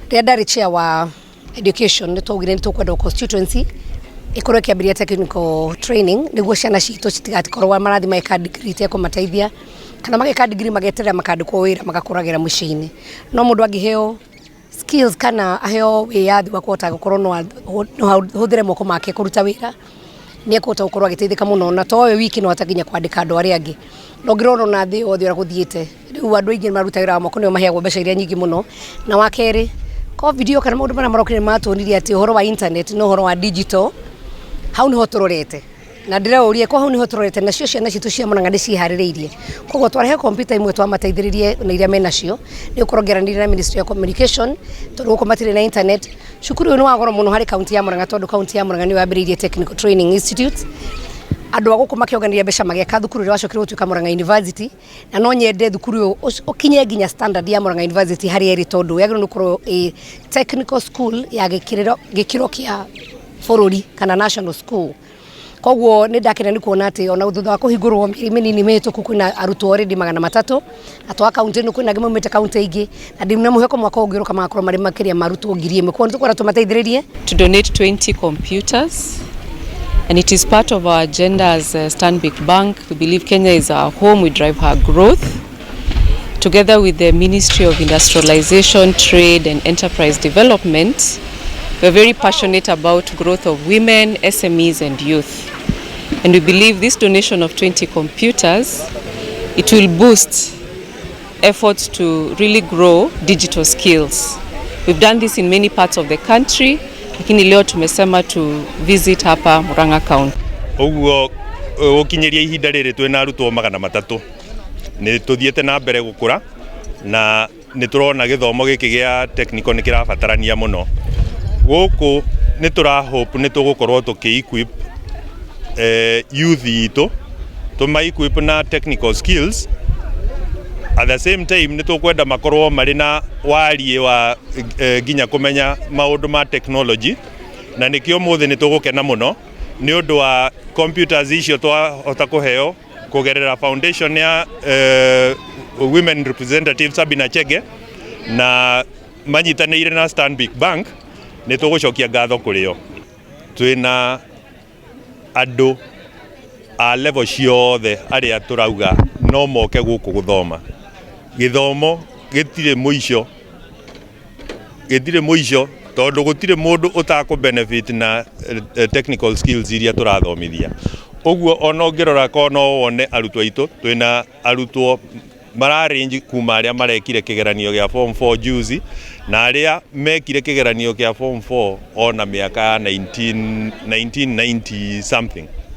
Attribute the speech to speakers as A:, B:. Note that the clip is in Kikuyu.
A: Rĩrĩa ndarĩ chair wa education, nĩ twaugire nĩ tũkwenda constituency ĩkorwo ĩkĩambĩrĩria technical training nĩguo ciana citũ citigakorwo marathiĩ magĩka degree itekũmateithia, kana magĩka degree mageterera makandĩkwo wĩra magakũragĩra mũciĩ-inĩ. No mũndũ angĩheo skills kana aheo wĩyathi wa kũhota gũkorwo no ahũthĩre moko make kũruta wĩra, nĩ ekũhota gũkorwo agĩteithĩka mũno, na to we wiki, no ahote nginya kwandĩka andũ arĩa angĩ. Na ũngĩrora ona thĩ yothe ũrĩa gũthiĩte rĩu, andũ aingĩ maruta wĩra wa moko nĩo maheagwo mbeca iria nyingĩ mũno. Na wa kerĩ, COVID yoka na maũndũ marĩa marokire nĩ matuonirie atĩ ũhoro wa internet na ũhoro wa digital, hau nĩho tũrorete. Na ndĩreũria ko hau nĩho tũrorete, nacio ciana citũ cia Murang'a nĩ ciĩharĩrĩirie? Koguo twarehe kompiuta imwe, twamateithĩrĩrie na iria menacio, nĩ gũkorwo ngĩaranĩria na Ministry ya Communication, tondũ gũkũ matirĩ na internet. Cukuru ũyũ nĩ wa goro mũno harĩ kaunti ya Murang'a, tondũ kaunti ya Murang'a nĩyo yambĩrĩirie technical training institute. Andũ a gũkũ makĩonganĩria mbeca magĩaka thukuru ũrĩa wacokire gũtuĩka Murang'a University. Na no nyende thukuru ũyũ ũkinye nginya standard ya Murang'a University harĩa ĩrĩ, tondũ yagĩrĩirwo nĩ gũkorwo ĩ technical school ya gĩkĩro kĩa bũrũri kana national school. Koguo nĩ ndakena nĩ kuona atĩ ona thutha wa kũhingũrwo mĩeri mĩnini mĩhĩtũku, kwĩna arutwo already 300, na twa kaunti ĩno kwĩna angĩ maumĩte kaunti ingĩ, na ndĩ na mwĩhoko mwaka ũngĩ ũroka magakorwo marĩ makĩria ma arutwo 1000. Koguo nĩ tũkwenda tũmateithĩrĩrie.
B: To donate 20 computers, and it is part of our agenda as Stanbic Bank. We believe Kenya is our home, we drive her growth. Together with the Ministry of Industrialization, Trade and Enterprise Development, we are very passionate about growth of women, SMEs and youth. And we believe this donation of 20 computers, it will boost efforts to really grow digital skills. We've done this in many parts of the country, lakini leo tumesema to visit hapa Murang'a County.
C: Ũguo gũkinyĩria ihinda rĩrĩ twĩna arutwo 300. Nĩ tũthiĩte na mbere gũkũra, na nĩ tũrona gĩthomo gĩkĩ gĩa technical nĩ kĩrabatarania mũno gũkũ. Nĩ tũra hope nĩ tũgũkorwo tũkĩ equip youth itũ, tũma equip na technical skills. At the same time, nĩ tũkwenda makorwo marĩ na wariĩ wa nginya kũmenya maũndũ ma technology, na nĩkĩo mũthĩ nĩ tũgũkena mũno nĩ ũndũ wa computers icio twahota kũheo kũgerera foundation ya Women Representative Sabina Chege na manyitanĩire na Stanbic Bank. Nĩ tũgũcokia ngatho kũrĩ o. Twĩna andũ a level ciothe arĩa tũrauga no moke gũkũ gũthoma. Gĩthomo gĩtirĩ mũico, gĩtirĩ mũico, tondũ gũtirĩ mũndũ ũtakũ benefit na technical skills iria tũrathomithia. Ũguo ona ũngĩrora ko no wone arutwo aitũ, twĩna arutwo mara range kuma arĩa marekire kĩgeranio gĩa form 4 juzi na arĩa mekire kĩgeranio kĩa form 4 ona mĩaka ya 19, 1990 something.